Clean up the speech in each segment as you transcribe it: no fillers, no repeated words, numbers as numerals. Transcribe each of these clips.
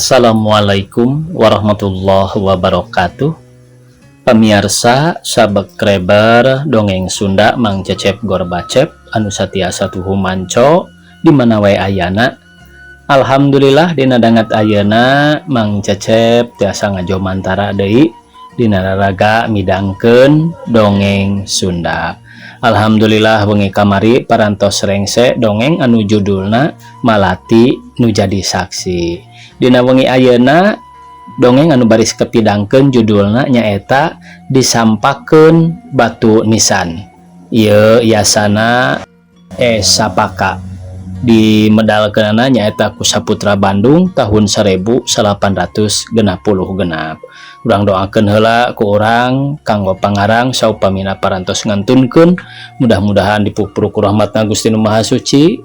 Assalamualaikum warahmatullahi wabarakatuh. Pamiarsa subscriber dongeng Sunda Mang Cecep Gorbacep anu satiasa tuhu manco di mana wae ayana. Alhamdulillah, dina danget ayeuna Mang Cecep tiasa ngajomantara deui dina raraga midangkeun dongeng Sunda. Alhamdulillah, wengi kamari parantos rengse dongeng anu judulna Malati Nu Jadi Saksi. Dina wengi ayeuna, dongeng anu baris kepidangkeun judulna nyaeta Disampakeun Batu Nisan. Ieu yasana Sapaka, dimedalkeunana nyaeta ku Saputra Bandung tahun 1866. Urang doakeun heula ku urang kanggo pangarang saupamina parantos ngantunkeun, mudah-mudahan dipupuru ku rahmatna Gusti Nu Maha Suci,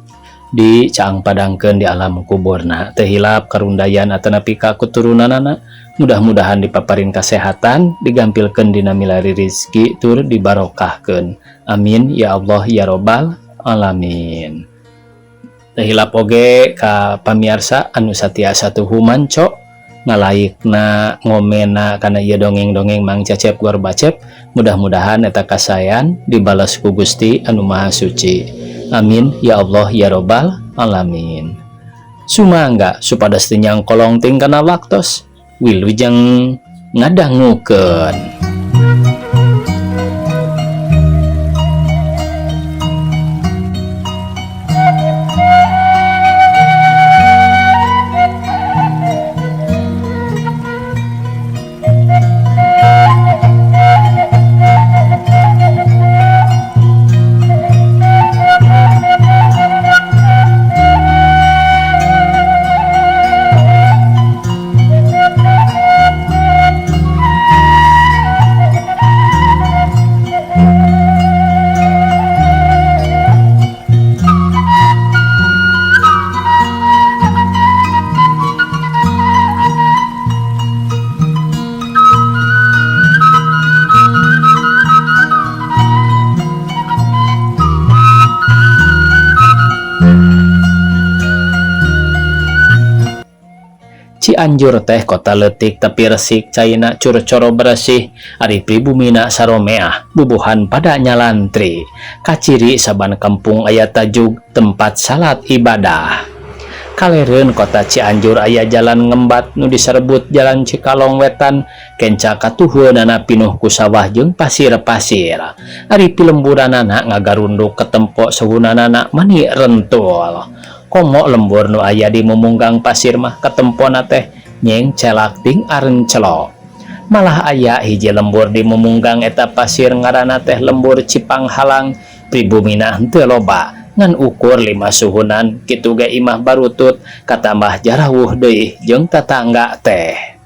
dicaang padangkeun di alam kuburna, teu hilap karundayan atanapi ka keturunanana, mudah-mudahan dipaparin kesehatan, digampilkeun dina milari rizki, tur dibarokahkeun. Amin ya Allah ya robbal alamin. Teu hilap oge ka pamiarsa anu satiasa tuhu manco, ngalaikna, ngomena kana ieu dongeng-dongeng Mang Cecep Gorbacep, mudah-mudahan eta kasayan dibalas ku Gusti anu Maha Suci. Amin ya Allah ya robbal alamin. Sumangga supados teu nyangkolong ting kana waktos, wilujeng ngadangukeun. Cianjur teh kota leutik tapi resik, caina curcoro bersih, ari pribumina saromeah, bubuhan pada nyalantri. Kaciri saban kampung aya tajug tempat salat ibadah. Kalereun kota Cianjur aya jalan ngembat nu diserbut Jalan Cikalong Wetan, kenca katuhueunana pinuh ku sawah jeung pasir-pasir. Ari pilemburanana ngagarunduk ketempo, suhunanana mani rentul. Komo lembur nu aya di mumunggang pasir mah ketempona teh nyeng celak ting arencelo. Malah aya hiji lembur di mumunggang eta pasir, ngaranna teh Lembur Cipanghalang. Pribumina henteu loba, ngan ukur lima suhunan kitu ge, imah barutut katambah jarawuh deui jeung tatangga teh.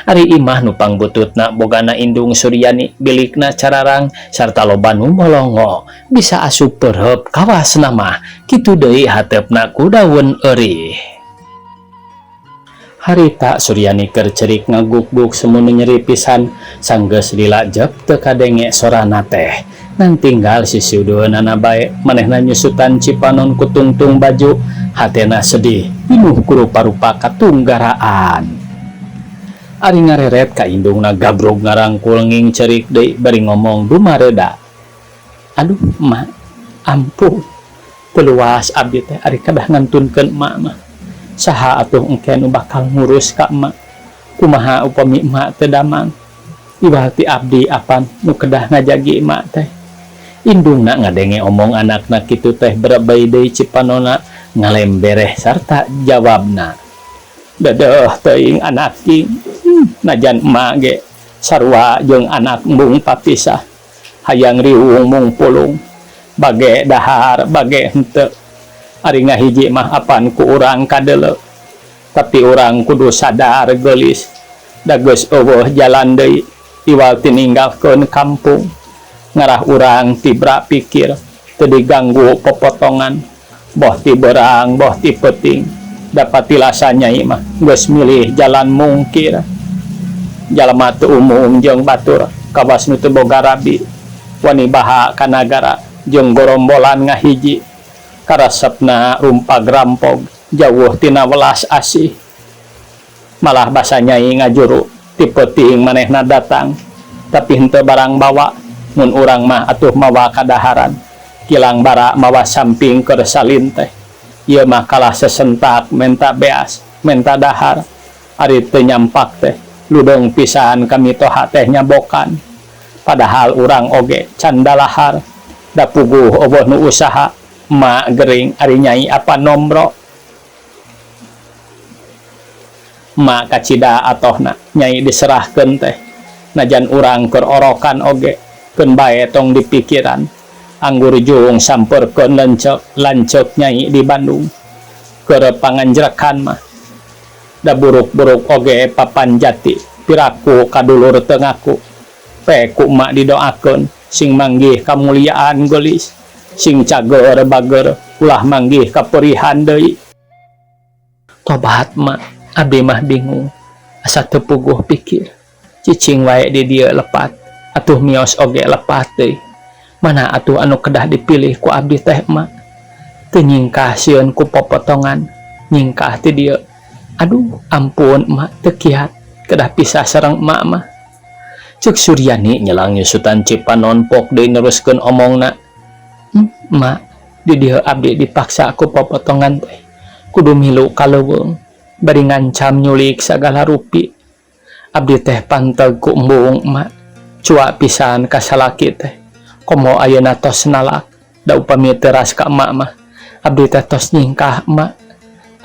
Ari imah nu pangbututna bogana Indung Suryani, bilikna cararang sarta loba nu molongo, bisa asup perheup kawasna mah, kitu deui hateupna ku daun eurih. Harita Suryani keur cerik ngaguk-guk semu nu nyeri pisan, sanggeus lila jep teu kadenge sorana teh, ngan tinggal sisiudeunana bae. Manehna nyusutan cipanon ku tungtung baju, hatena sedih pinuh ku rupa-rupa katunggaraan. Ari ngareret ka indungna, gabrug ngarangkul, nging cerik deui bari ngomong dumareda, "Aduh, Emak, ampun, teu luas abdi teh ari kedah ngantunkeun emak mah. Saha atuh engke nu bakal ngurus ka emak? Kumaha upami emak teu damang? Iwal ti abdi apan nu kedah ngajagi emak teh?" Indungna ngadenge omong anakna kitu teh, berebay deui cipanona, ngalembereh sarta jawabna, "Dedeh teuing, anak king. Najan emak ge sarua jeung anak embung papisah, hayang riung mung pulung, bage dahar bage henteu. Ari ngahiji mah apan ku urang kadeuleu. Tapi urang kudu sadar, geulis, da geus euweuh jalan deui iwal tininggalkeun kampung. Ngarah urang tibra pikir, teu diganggu popotongan, boh ti beurang boh ti peuting. Da patilasa nyai mah geus milih jalan mungkir. Jalma teu umum jeung batur, kawas nu teu boga rabi, wani baha ka nagara jeung gorombolan ngahiji, karesepna rumpag rampog, jauh tina welas asih." Malah basa Nyai ngajuru ti peuting manehna datang tapi henteu barang bawa mun urang mah atuh mawa kadaharan kilang bara mawa samping keur salin teh. Ieu mah kalah sesentak menta beas menta dahar ari teu nyampak teh ludeung pisan ka mitoha teh nyabokan. Padahal urang oge can dalahar da puguh eueuh nu usaha ma gering ari Nyai apa nombro. Ma kacida atohna Nyai diserahkeun teh najan urang keur orokan oge keun bae tong dipikiran anggur jung sampeurkeun lanceuk lanceuk Nyai di Bandung keur panganjrekan mah da buruk-buruk oge papan jati piraku ka dulur teu ngaku pe ku emak didoakeun sing manggih kamuliaan geulis sing cager bager ulah manggih kaperihan deui. Tobat mak abdi mah bingung asa teu puguh pikir cicing wae di dieu lepat atuh mios oge lepat deui mana atuh anu kedah dipilih ku abdi teh mak teu nyingkah sieun ku popotongan nyingkah ti dieu aduh ampun mak teu kiat kedah pisah sareng emak mah. Ceuk Suryani nyelang nyusutan cipanon pok deui neruskeun omongna. Mak di dieu abdi dipaksa ku popotongan teh kudu milu ka leuweung bari ngancam nyulik sagala rupi. Abdi teh panteg ku embung mak cua pisan ka salaki teh komo ayeuna tos nalak da upami teras ka emak mah abdi teh tos nyingkah emak.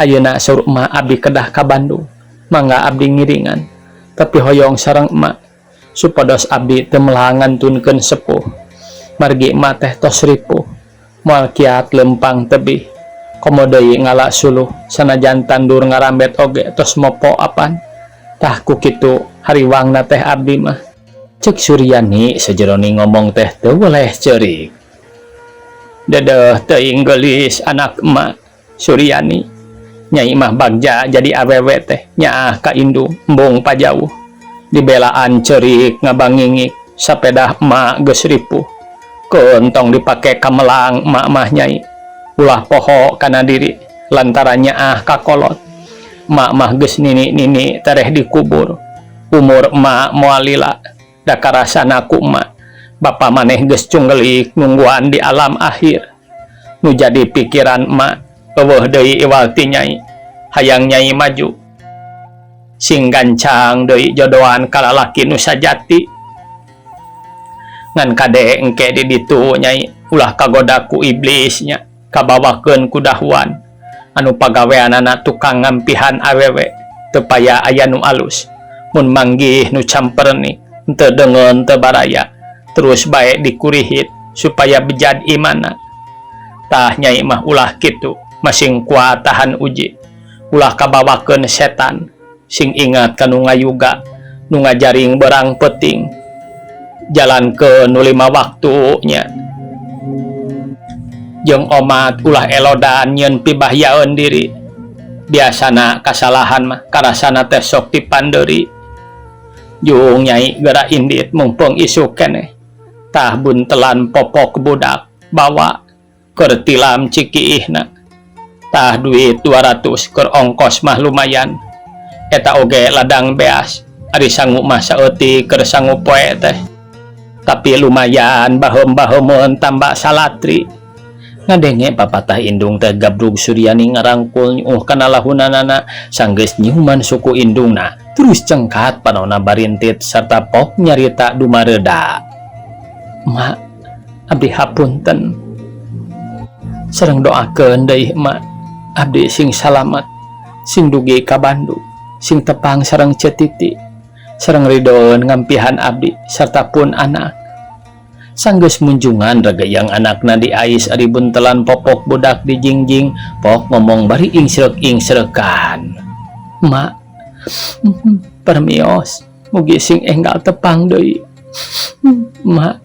Ayeuna saur emak abdi kedah ka Bandung mangga abdi ngiringan tapi hoyong sareng emak supados abdi teu melah ngantunkeun sepuh margi emak teh tos ripuh moal kiat leumpang tebih komo deui ngala suluh sanajan tandur ngarambet oge tos mopo apan tah ku kitu hariwangna teh abdi mah. Ceuk Suryani sajerone ngomong teh teu weleh ceurik. Dedeuh teuing geulis anak emak Suryani Nyai mah bagja jadi awewe teh nyaah ka indung embung pajauh dibelaan ceurik ngabangingik sapedah emak geus ripuh keun tong dipake kamelang emak mah Nyai ulah poho kana diri lantaran nyaah ka kolot emak mah geus nini-nini tereh dikubur umur emak moal lila da karasana ku emak bapa maneh geus cunggelik nungguan di alam akhir nu jadi pikiran emak eueuh deui iwal ti Nyai hayang Nyai maju sing gancang deui jodohan ka lalaki nu sajati ngan kade engke di ditu Nyai ulah kagoda ku iblis nya kabawakeun ku dahuan anu pagaweanana tukang ngampihan awewe teu paya aya nu alus mun manggih nu camperni teu deungeun teu baraya terus bae dikurihit supaya bejad imana tah Nyai mah ulah kitu masing kuat tahan uji ulah kabawakeun setan sing ingat ka nu ngayuga nu ngajaring berang peuting jalankeun nu lima waktu nya jeung omat ulah elodan nyieun pibahyaeun diri biasana kasalahan mah karasana teh sok dipandeuri jung Nyai geura indit mumpung isuk keneh tah buntelan popok budak bawa keur tilam cikiihna tah duit 200 keur ongkos mah lumayan eta oge ladang beas ari sangu mah saeutik keur sangu poe teh tapi lumayan baheum-baheumeun tambah salatri. Ngadenge papatah indung teh gabrug Suryani ngarangkul nyuuh kana lahunanana sanggeus nyiuman suku indungna terus cengkat panona barintit serta pok nyarita dumareda. Mak abdi hapunten sareng doakeun deui mak abdi sing salamet sing dugi ka Bandung sing tepang sareng Ceu Titi sareng ridoeun ngampihan abdi serta pun anak. Sanggeus munjungan regeyang anakna diais ari buntelan popok budak dijingjing pok ngomong bari ingsrek-ingsrekan. Mak permios mugi sing enggal tepang deui mak.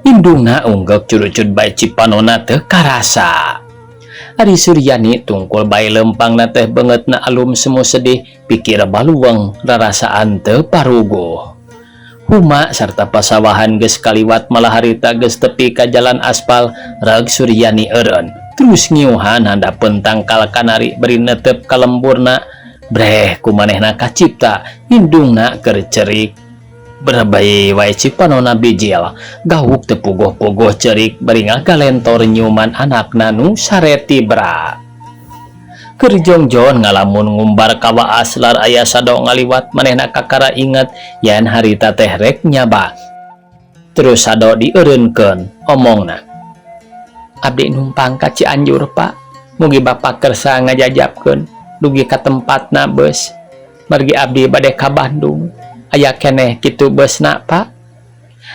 Indungna unggek curucut bae cipanona teu karasa. Ari Suryani tungkul bae lempangna teh beungeutna alum semu sedih pikir baluweung rarasaan teu paruguh. Huma sarta pasawahan geus kaliwat malah harita geus tepi ka jalan aspal reg Suryani eureun terus ngiuhan handapeun tangkal kanari bari netep ka lemburna Breh ku manehna kacipta indungna keur cerik. Berebei wae cipanona bijil, gauk teu puguh-puguh cerik bari ngagalentor nyiuman anakna nu sare tibra. Keur jongjon ngalamun ngumbar ka waas lar aya sado ngaliwat manehna kakara inget yen harita teh rek nyaba. Terus sado dieureunkeun omongna. Abdi numpang ka Cianjur, Pak. Mugi Bapak kersa ngajajabkeun dugi ka tempatna beus. Margi abdi bade ka Bandung. Aya keneh kitu beusna, Pak?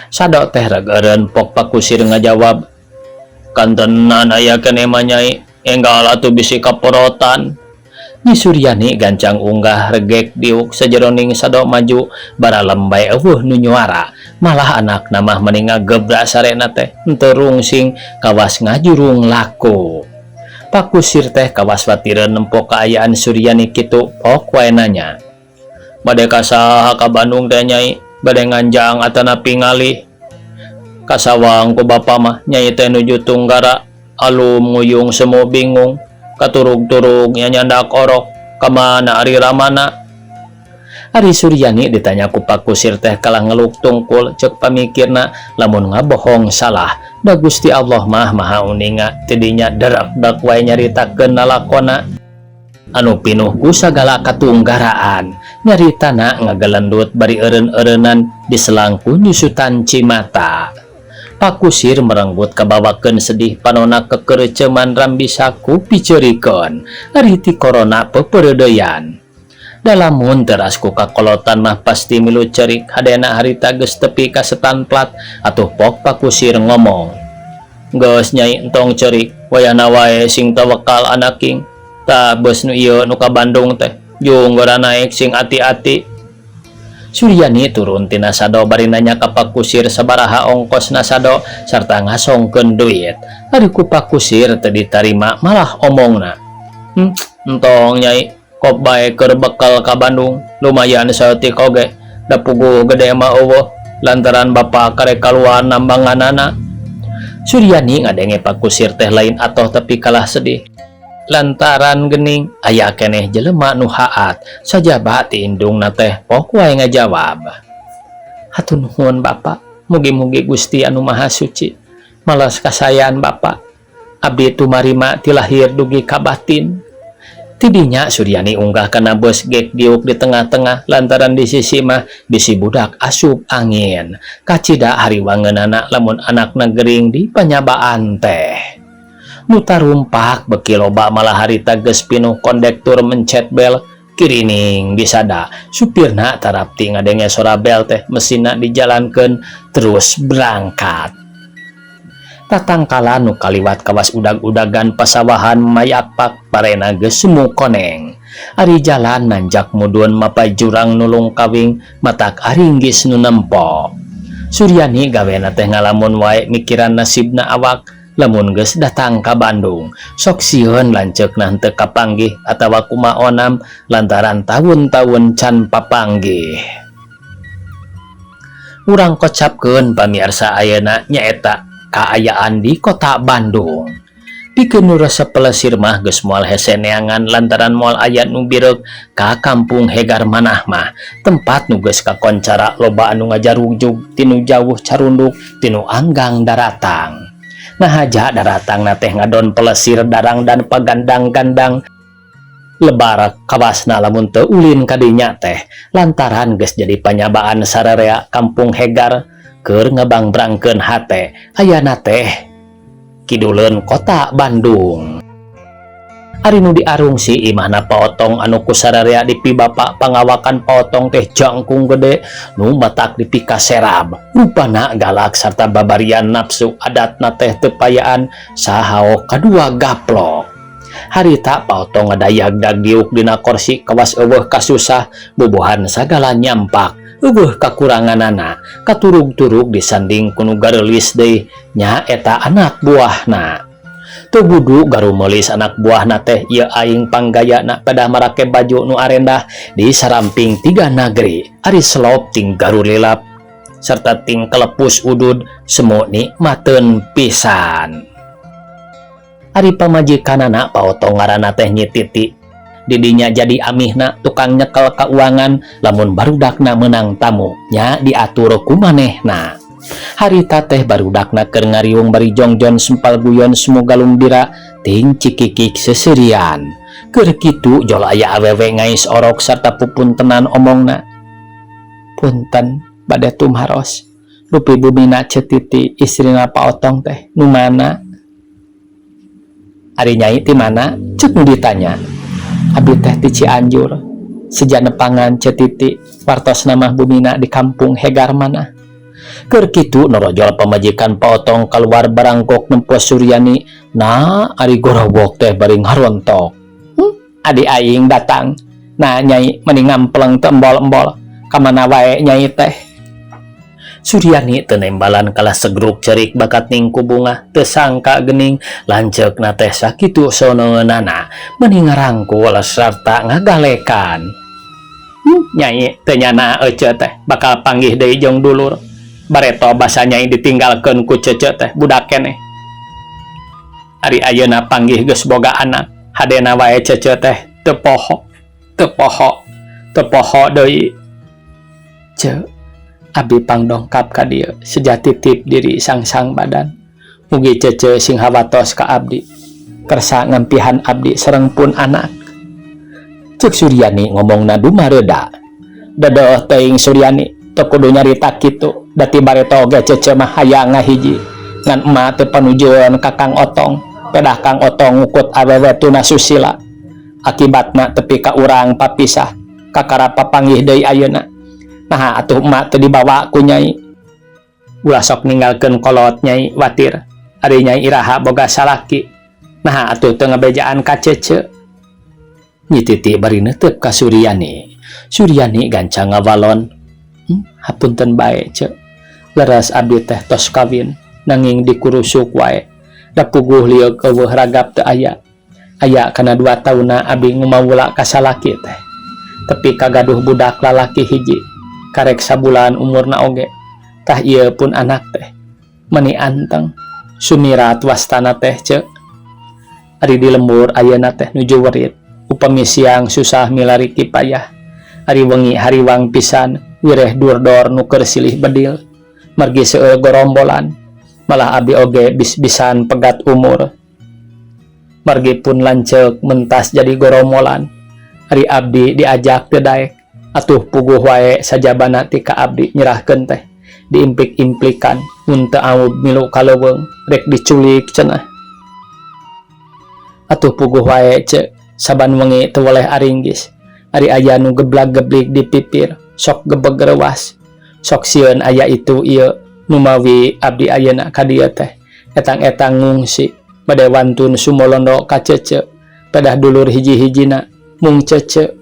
Sado teh reg eureun pok Pak Kusir ngajawab. Kantenan aya keneh mah, Nyai. Enggal atuh bisi kaporotan. Nyi Suryani gancang unggah regek diuk sajeroning sado maju baralem bae euweuh nu nyuara. Malah anakna mah meni ngagebrak sarena teh henteu rungsing kawas ngajurung laku. Pak Kusir teh kawas watireun nempo kaayaan Suryani kitu pok wae nanya. Bade ka saha ka Bandung teh, Nyai? Bade nganjang atanapi ngalih? Kasawang ku bapa mah Nyai teh nuju tunggara alum nguyung semu bingung katurug-turug nyandak orok kamana ari ramana. Ari Suryani ditanya ku Pak Kusir teh kalah ngeluk tungkul cek pamikirna lamun ngabohong salah da Gusti Allah mah maha uninga tidinya derak-dek wae nyaritakeun lalakona anu pinuh ku sagala katunggaraan nyaritana ngagelendut bari eureun-eureunan diselang ku nyusutan cimata. Pak Kusir merenggut kabawakeun sedih panona kekereceman rambisa ku piceurikeun ari ti korona pepereudeuyan. Dalamun teras ku kakolotan mah pasti milu cerik hadena harita geus tepi ka setan plat atuh pok Pak Kusir ngomong. Geus, Nyai, entong cerik wayahna wae sing tawakal anaking. Tah beus nu ieu nu ka Bandung teh jung geura naek sing ati-ati. Suryani turun tina sado bari nanya ka Pak Kusir sabaraha ongkosna sado sarta ngasongkeun duit. Ari ku Pak Kusir teu ditarima malah omongna. Entong, Nyai, kop bae keur bekal ka Bandung, lumayan saeutik oge, da puguh gede mah euweuh lantaran bapa karek kaluar nambanganana. Suryani ngadenge Pak Kusir teh lain atoh tapi kalah sedih. Lantaran gening aya keneh jelema nu haat sajaba ti indungna teh pok wae ngajawab. Hatur nuhun, Bapak, mugi-mugi Gusti anu Maha Suci malas kasayaan Bapak. Abdi tumarima ti lahir dugi ka batin. Tidinya Suryani unggah kana bus gek diuk di tengah-tengah lantaran di sisi mah bisi budak asup angin. Kacida hariwangeunana lamun anakna gering di panyabaan teh. Nu tarumpak beki loba malah harita geus pinuh kondektur mencet bel kirining disada supirna tarapti ngadenge sora bel teh mesinna dijalankeun terus berangkat. Tatangkalan nu kaliwat kawas udag-udagan pasawahan mayakpak parena geus semu koneng. Ari jalan nanjak mudun mapay jurang nulung kawing matak aringgis nu nempo. Suryani gawena teh ngalamun wae mikiran nasibna awak lamun geus datang ka Bandung. Sok sieun lanceukna henteu kapanggih atawa kumaha onam lantaran taun-taun can papanggih. Urang kocapkeun pamiarsa ayeuna nyaeta kaayaan di kota Bandung. Pikeun nu resep pelesir mah geus moal hese neangan lantaran moal aya nu bireuk ka kampung Hegar Manah mah tempat nu geus kakoncara loba anu ngajarugjug tinu jauh carunduk tinu anggang daratang. Ngahaja daratangna teh ngadon pelesir darang dan pagandang-gandang lebar kawasna lamun teu ulin kadinya teh lantaran geus jadi panyabaan sararea kampung Hegar keur ngabangbrangkeun hate ayana teh kiduleun kota Bandung. Ari nu diarungsi imahna Paotong anu ku sararea dipibapa pangawakan Paotong teh jangkung gede nu matak dipikaserab rupana galak sarta babarian nafsu adatna teh teu payaan sahaok kadua gaplok. Harita Paotong ngadayag dagdiuk dina korsi kawas euweuh kasusah bubuhan sagala nyampak euweuh kakuranganana katurug-turug disanding ku nu gareulis deui nya eta anak buahna. Teu budu garumelis anak buahna teh ieu aing panggayana pada marake baju nu arendah di saramping tiga nagri ari selop ting garulilap serta ting kelepus udud semu nikmateun pisan. Ari pamajikanana Paotong ngaranna teh Nyi Titi. Didinya jadi amihna tukang nyekel keuangan lamun barudakna menang tamu nya diatur ku manehna. Harita teh barudakna keur ngariung bari jongjon sempal guyon semu galumbira ting cikikik seserian. Keur kitu jol aya awewe ngais orok sarta pupuntenan omongna. Punten bade tumaros. Rupi bumina Ceu Titi istrina Pa Otong teh nu mana? Ari nyai ti mana? Cek nu ditanya. Abi teh ti Cianjur. Seja nepangan Ceu Titi wartos nama bumina di kampung Hegar mana. Keur kitu norojol pamajikan Pa Otong keluar barangkok nempo Suryani. Nah, ari gorobok teh bari ngarontok. Adi aing datang. Nah, nyai meni ngampleng teu embol-embol. Kamana wae nyai teh? Suryani teu nembalan kalah segruk cerik bakat ning kubunga teu sangka gening lanceukna teh sakitu soneunana meni ngarangkul sarta ngagalekan. Nyai teu nyana ece teh bakal panggih deui jeung dulur. Bareto basa nyai ditinggalkeun ku cece teh budak keneh. Ari ayeuna panggih geus boga anak, hadena wae cece teh teu poho, teu poho, teu poho deui. Ce, abi pangdongkap ka dieu seja titip diri sangsang badan. Mugi cece sing hawatos ka abdi. Kersa ngampihan abdi sareng pun anak. Cek Suryani ngomongna dumareda. Deudeuh teuing Suryani, teu kudu nyarita kitu. Da ti bareto oge cece mah hayang ngahiji. Ngan emak teu panujueun ka Kang Otong. Pedah Kang Otong ngukut awewe tuna susila. Akibatna tepi ka urang papisah. Kakara papanggih deui ayeuna. Naha atuh emak teu dibawa ku nyai. Ulah sok ninggalkeun kolot nyai watir. Ari nyai iraha boga salaki. Naha atuh teu ngabejaan ka cece. Nyi Titi bari neuteup ka Suryani. Suryani gancang ngawalon. Hapunten bae ce. Leres abdi teh tos kawin nanging dikurusuk wae. Da puguh lieuk eueuh ragap teu aya. Aya kana 2 taunna abdi ngumawula ka salaki teh. Tepi kagaduh budak lalaki hiji. Karek sabulan umurna oge. Tah ieu pun anak teh. Meni anteng. Sumirat wastana teh ce. Ari di lembur ayeuna teh nuju werit. Upami siang susah milari kipayah. Ari wengi hariwang pisan wireh durdor nu keur silih bedil. Margi seueur gorombolan. Malah abi oge bis-bisan pegat umur. Margi pun lanceuk mentas jadi goromolan. Ari abdi diajak teu daek. Atuh puguh wae sajabana ti ka abdi nyerahkeun teh. Diimplik-implikan mun teu aub milu ka leuweung rek diculik cenah. Atuh puguh wae ce saban wengi teu weleh aringgis. Ari aya nu geblag-geblig di pipir sok gebeg reuas. Sok sieun aya itu ieu numawi abdi ayeuna ka dieu teh. Etang-etang ngungsi bade wantun sumolondo ka cece. Pedah dulur hiji-hijina mung cece.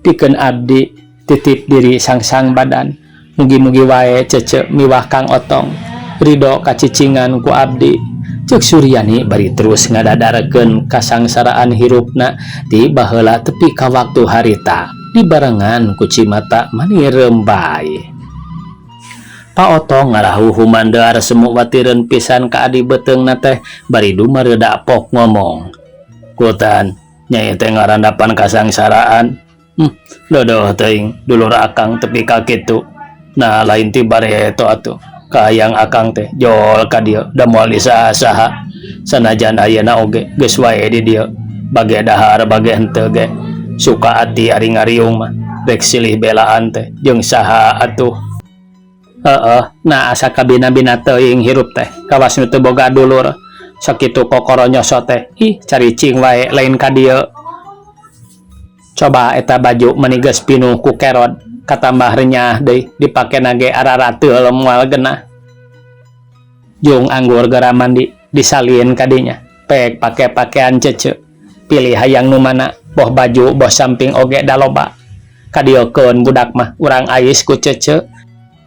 Pikeun abdi titip diri sangsang badan. Mugi-mugi wae cece miwah Kang Otong ridho kacicingan ku abdi. Cek Suryani bari terus ngadadarekeun kasangsaraan hirupna ti baheula tepi ka waktu harita dibarengan ku cimata mani rembay. Pa Otong ngarahuh humandear semu watireun pisan ka adi beuteungna teh bari dumareuda pok ngomong. Kutan nyai teh ngarandapan kasangsaraan. Dodoh teuing dulur akang tepi ka kitu. Nah lain ti bareto atuh. Kahayang akang teh jol ka dieu da moal disaha-saha. Sanajan ayeuna oge geus wae di dieu. Bage dahar bage henteu ge. Suka ati ari ngariung mah rek silih belaan teh jeung saha atuh. Heeh, nah asa kabina-bina teuing hirup teh kawas nu teu boga dulur. Sakitu kokoro nyoso teh ih caricing wae lain ka dieu. Coba eta baju meni geus pinuh ku kerod katambah renyah deui dipakena ge ararateul moal genah. Jung anggur geura mandi disalin kadinya pek pake pakaian cece. Pilih hayang nu mana boh baju boh samping oge da loba. Kadiokeun budak mah urang ais ku cece.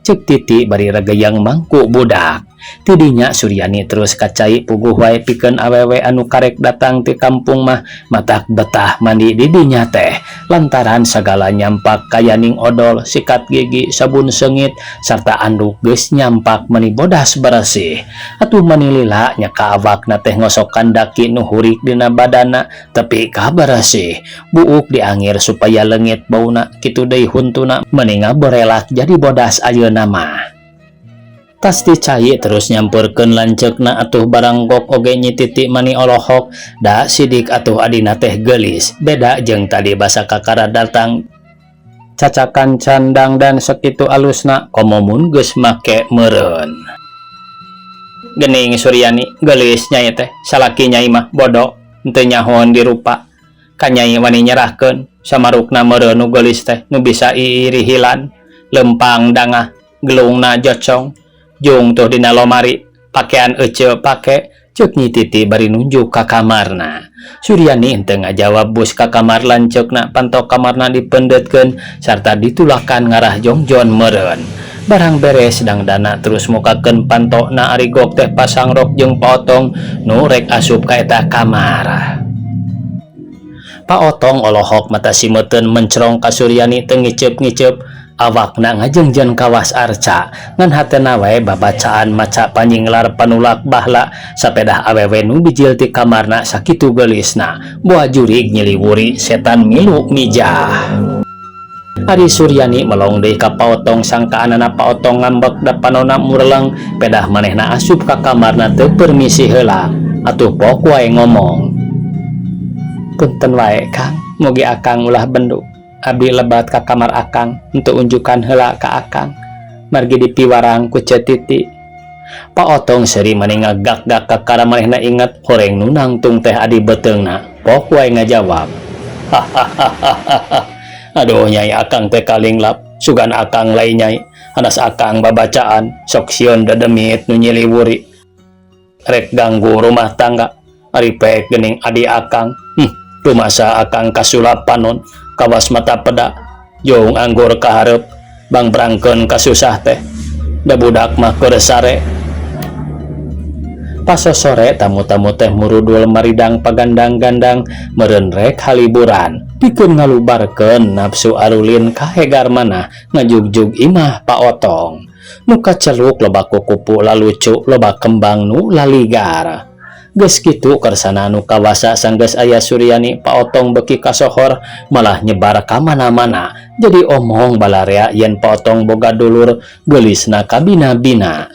Cek Titi bari regeyang mangku budak. Ti dinya Suryani terus ka cai puguh wae pikeun awewe anu karek datang ti kampung mah matak betah mandi di dinya teh lantaran sagala nyampak kayaning odol, sikat gigi, sabun seungit sarta anduk geus nyampak meni bodas beresih. Atuh meni lila nya ka awakna teh ngosokan daki nu hurik dina badana tepi ka beresih. Buuk diangir supaya leungit bauna kitu deui huntuna meni ngaborelak jadi bodas ayeuna mah. Tas ti cai terus nyampeurkeun lanceukna atuh barangkok oge Nyi Titi mani olohok da sidik atuh adina teh geulis beda jeung tadi basa kakara datang cacakan candang dan sakitu alusna komo mun geus make meureun. Geuning Suryani geulis nyai teh salaki nyai mah bodo henteu nyahoan dirupa ka nyai wani nyerahkeun samarukna meureun nu geulis teh nu bisa iirihilan lempang dangah gelungna jocong jung tuh dina lomari pakaian ece pake cek Nyi Titi bari nunjuk ka kamarna. Suryani henteu ngajawab bus ka kamar lanceukna panto kamarna dipendetkeun sarta ditulakan ngarah jongjon meureun. Barang beres dangdana terus mukakeun pantona ari gok teh pasang rok jeung Paotong nu rek asup ka eta kamar. Paotong olohok mata simeuten mencrong ka Suryani teu ngiceup-ngiceup awakna ngajengjen kawas arca ngan hatena wae babacaan maca panyinglar panulak bahla sapedah awewe nu bijil ti kamarna sakitu geulisna boa jurig nyiliwuri setan milu mijah. Ari Suryani melong deui ka Paotong sangkaanana Paotong ngambek da panona mureleng pedah manehna asup ka kamarna teu permisi heula atuh pok wae ngomong. Punten wae Kang, mugi akang ulah bendu. Abdi lebat ka kamar akang untuk unjukan heula ka akang. Margi dipiwarang ku Ceu Titi. Paotong seuri mani ngagak-gak kakara manehna inget horeng nu nangtung teh adi beuteungna. Pok wae ngajawab. Hahaha. Aduh nyai akang teh kalinglap, sugan akang lain nyai. Hanas akang babacaan, sok sieun dedemit nu nyiliwuri. Rek ganggu rumah tangga, ari pek geuning adi akang. Rumasa akang kasulap panon, kawas mata peda, jung anggur kahareup, bangbrangkeun kasusah teh. Da budak mah keur sare. Pasosore tamu-tamu teh murudul maridang pagandang-gandang meureun rek haliburan pikeun ngalubarkeun nafsu arulin kahegar manah ngajugjug imah Paotong. Nu kaceluk loba kukupu lalucu loba kembang nu laligar. Geus kitu kersana nu kawasa sanggeus aya Suryani Paotong beuki kasohor malah nyebar ka mana-mana jadi omong balarea yen Paotong boga dulur geulisna kabina-bina.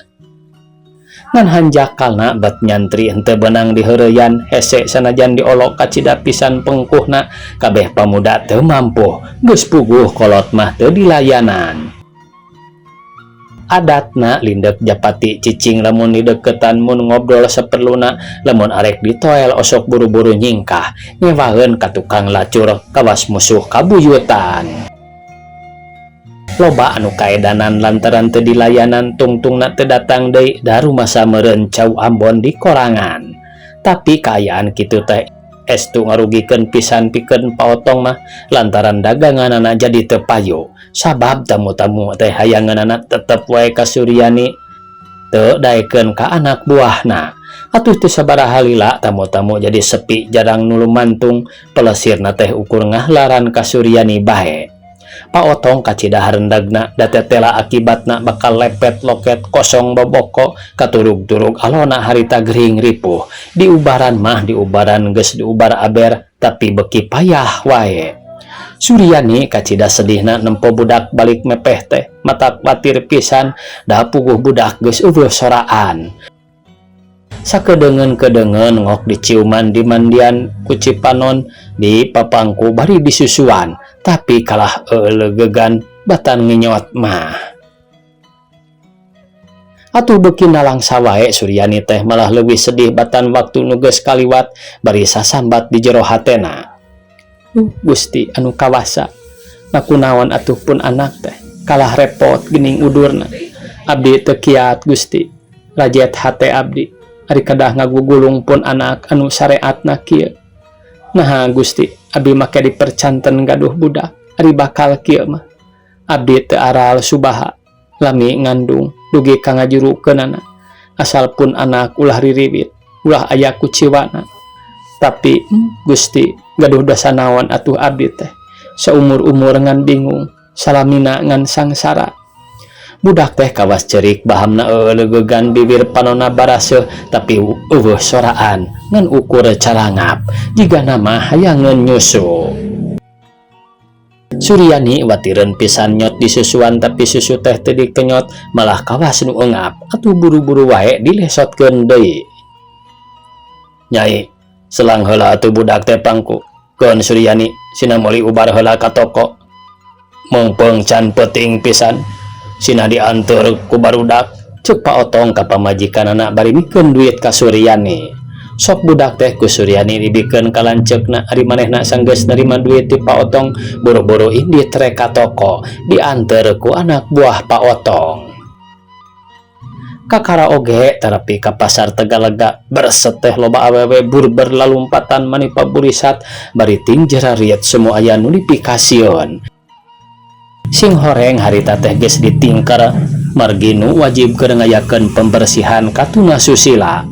Ngan hanjakalna bet nyantri henteu beunang diheureuyan hese sanajan diolok kacida pisan pengkuhna kabeh pamuda teu mampuh geus puguh kolot mah teu dilayanan. Adatna lindek japati cicing lamun dideketan mun ngobrol saperluna lamun arek ditoel osok buru-buru nyingkah ngewaheun ka tukang lacur kawas musuh kabuyutan. Loba anu kaedanan lantaran teu dilayanan tungtungna teu datang deui da rumasa meureun cau Ambon di korangan. Tapi kaayaan kitu teh estu ngarugikeun pisan pikeun Paotong mah lantaran daganganana jadi teu payu. Sabab tamu-tamu teh hayangeunana tetep wae ka Suryani teu daekeun ka anak buahna. Atuh teu sabaraha lila tamu-tamu jadi sepi jarang nu lumantung pelesirna teh ukur ngahlaran ka Suryani bae. Paotong kacida harendegna da tetela akibatna bakal lepet loket kosong boboko katurug-turug alona harita gering ripuh. Diubaran mah diubaran geus diubar aber tapi beuki payah wae. Suryani kacida sedihna nempo budak balik mepeh teh mata kuatir pisan da puguh budak geus euweuh soraan. Sakedeungeun-kedeungeun ngok diciuman di mandian ku Cipanon di papangku bari disusuan tapi kalah euleugegan batan nginyot mah. Atuh beuki nalangsa wae Suryani teh malah leuwih sedih batan waktu nu geus kaliwat bari sasambat di jero hatena. Gusti anu kawasa nakunaon atuh pun anak teh kalah repot geuning udurna. Abdi teu kiat Gusti rajet hate abdi ari kedah ngagugulung pun anak anu sareatna kieu. Naha Gusti abdi make dipercanten gaduh budak ari bakal kieu mah. Abdi teu aral subaha lami ngandung dugi ka ngajurukeunana. Asal pun anak ulah ririwit, ulah aya kuciwana. Tapi Gusti, gaduh dosa naon atuh abdi teh? Saumur-umur ngan bingung, salamina ngan sangsara. Budak teh kawas cerik, bahamna eulegegan, bibir panona baraseuh, tapi euweuh soraan, ngan ukur carangap jigana mah hayangeun nyusu. Suryani watireun pisan nyot disusuan, tapi susu teh teu dikenyot, malah kawas nu eungap. Atuh buru-buru wae dilesotkeun deui. "Nyai, selang heula atuh budak teh pangku." "Keun, Suryani, sina meuli ubar heula ka toko. Meungpeung can peuting pisan, sina dianteur ku barudak," cek Pak Otong ka pamajikanana bari mikeun duit ka Suryani. Sok budak teh ku Suryani dibikeun ka lanceukna. Ari manehna sanggeus narima duit ti Pak Otong, buru-buru indit rek ka toko, dianteur ku anak buah Pak Otong. Kakara oge terepi ka pasar Tegalega. Berset teh loba awewe burber lalumpatan mani paburisat bari ting jerarit, semua aya nu dipikasieun. Sing horeng harita teh geus ditingker margi nu wajib keur ngayakeun pembersihan ka tuna susila.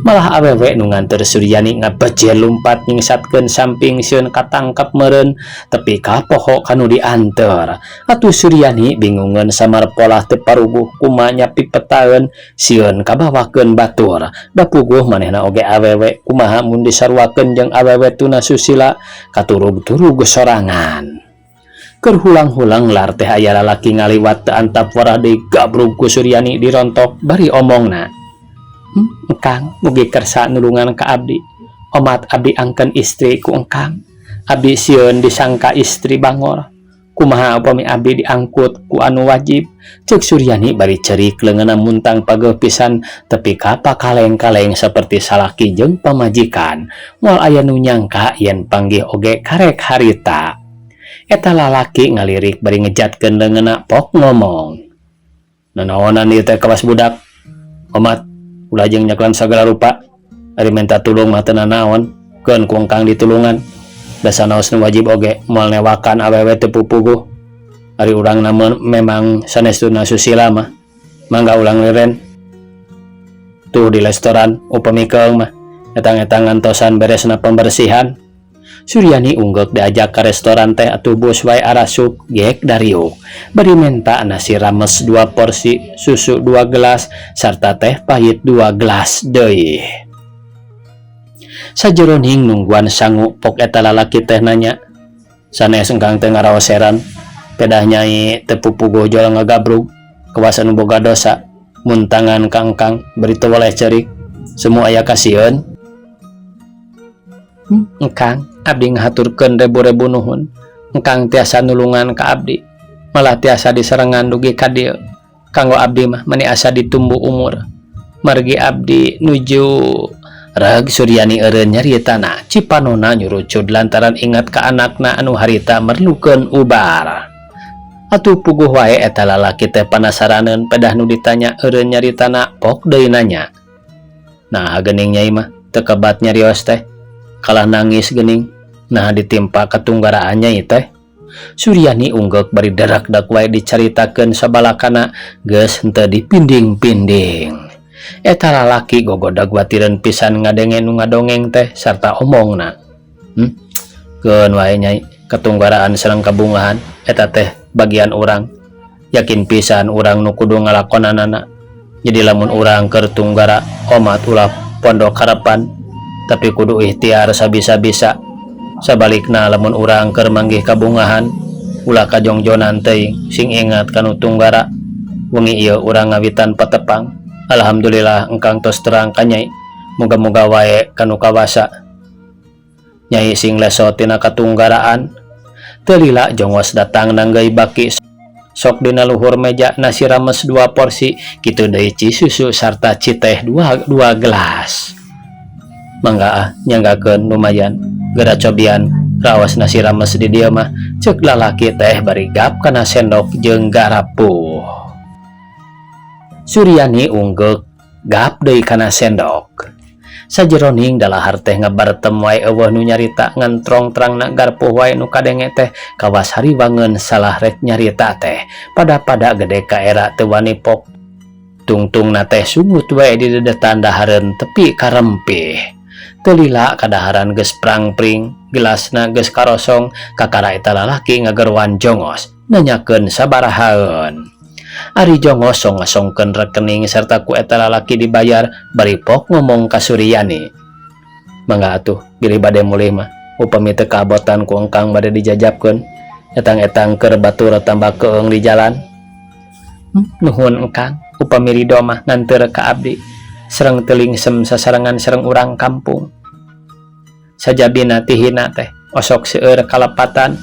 Malah awewe nu nganter Suryani ngabejel lumpat nyingsatkeun samping, sieun katangkep meureun, tepi ka poho kanu dianter. Atuh Suryani bingungeun, samar polah teu paruguh kumaha nyapi petaeun, sieun kabawakeun batur. Da puguh manehna oge awewe, kumaha mun disaruakeun jeung awewe tuna susila, katurug-turug sorangan. Keur hulang-hulang lar teh aya lalaki ngaliwat, teu antap warah deui gabrug ku Suryani dirontok bari omongna, "Engkang, mugi kersa nulungan ka abdi. Omat abdi angken istri ku engkang. Abdi sieun disangka istri bangor. Kumaha upami abdi diangkut ku anu wajib?" cek Suryani bari cerik, leungeunna muntang pageuh pisan tepi ka pakaleng-kaleng seperti salaki jeung pamajikan. Moal aya nu nyangka yen panggih oge karek harita. Eta lalaki ngalirik bari ngejatkeun leungeunna, pok ngomong, "Nanaonan ieu teh kawas budak? Omat ulah jeung nyaklan sagala rupa. Ari minta tulung mah teu nanaon, keun ku engkang ditulungan. Da sanaos nu wajib oge moal newakan awewe teu pupuguh. Ari urang namun memang sanes tuna susila mah, mangga ulang leren tuh di restoran upami keung mah, etang-etang ngantosan beresna pembersihan." Suryani unggeuk diajak ke restoran teh, atuh bus wae arasup gek dariuk bari menta nasi rames dua porsi, susu dua gelas, serta teh pahit dua gelas deui. Sajeroning nungguan sangu, pok eta lalaki teh nanya, "Sanes engkang teh ngaraos heran, pedah nyai teu pupuguh jol ngagabrug kawas anu boga dosa muntangan ka engkang bari teu weleh ceurik, semua aya kasieun?" "Engkang, abdi ngahaturkeun rebu-rebu nuhun. Engkang tiasa nulungan ka abdi, malah tiasa diserengan dugi ka dieu. Kanggo abdi mah meni asa ditumbu umur margi abdi nuju." Reg Suryani eureun nyaritana, cipanona nyurucud lantaran ingat ka anakna anu harita merlukeun ubar. Atuh puguh wae eta lalaki teh panasaraneun, pedah nu ditanya eureun nyaritana, pok deui nanya, "Nah, geuning nyai mah teu kebat nyarios teh, kalah nangis geuning. Nah, ditimpa katunggaraan nyai teh?" Suryani unggeuk bari darak-dak wae dicaritakeun sabalakana, geus henteu dipinding-pinding. Eta lalaki gogodag watireun pisan ngadenge nu ngadongeng teh sarta omongna, "Keun wae nyai, katunggaraan sareng kabungahan eta teh bagian urang. Yakin pisan urang nu kudu ngalakonanana. Jadi lamun urang keur tunggara, omat ulah pondok harapan, tapi kudu ikhtiar sabisa-bisa. Sabalikna, lamun urang keur manggih kabungahan, ulah kajongjonan teuing, sing ingat kanu tunggara. Wengi ieu urang ngawitan patepang. Alhamdulillah engkang tos terang ka nyai. Muga-muga wae kanu kawasa nyai sing leso tina katunggaraan." Teu lila jongos datang nanggeuy baki, sok dina luhur meja nasi rames dua porsi, kitu deui ci susu sarta ci teh dua, dua gelas. "Mangga ah, nyanggakeun, lumayan geura cobian raos nasi rames di dieu mah," cek lalaki teh bari gap kana sendok jeung garapuh. Suryani unggeuk, gap deui kana sendok. Sajeroning dalahar teh ngabartem wae, euweuh nu nyarita, ngan trong-trangna garpuh wae nu kadenge teh, kawas hariwangeun salah rek nyarita teh. Pada-pada gede kaera, teu wani pok. Tungtungna teh sungut wae di dedetan dahareun tepi ka rempih. Teu lila kadaharan geus prangpring, gelasna geus karosong, kakara eta lalaki ngageroan Jongos, nanyakeun sabarahaeun. Ari Jongos sok ngasongkeun rekening serta ku eta lalaki dibayar bari pok ngomong ka Suryani. Mangga atuh, bilih bade mulih mah, upami teu kabotan ku engkang bade dijajapkeun, etang-etang keur batur tambah keung di jalan. Nuhun engkang, upami ridho mah nganteur ka abdi sareng teu lingsem sasarengan sareng urang kampung. Sajabina tihina teh osok seueur kalepatan.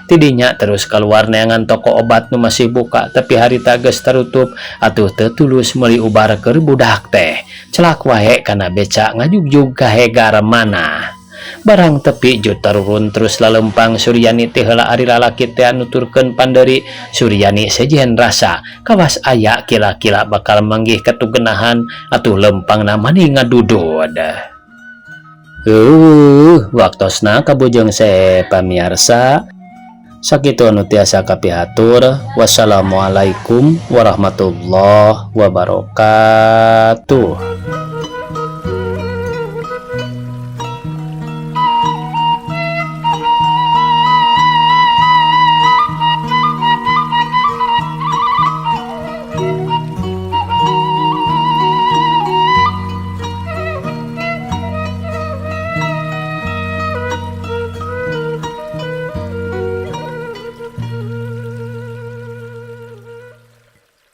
Tidinya terus keluar neangan toko obat nu masih buka, tapi harita geus tarutup, atuh teu tulus meuli ubar keur budak teh. Celak wae kana beca ngajugjug ka Hegarmanah. Barang tepi jut tarurun terus lalempang Suryani teh heula ari lalaki teh nuturkeun panderi. Suryani sejen rasa kawas aya kila-kila bakal manggih katugenahan, atuh lempangna mani ngadudud. Waktosna kabujeng se pamiarsa, sakitu anu tiasa kapihatur. Wassalamualaikum warahmatullahi wabarakatuh.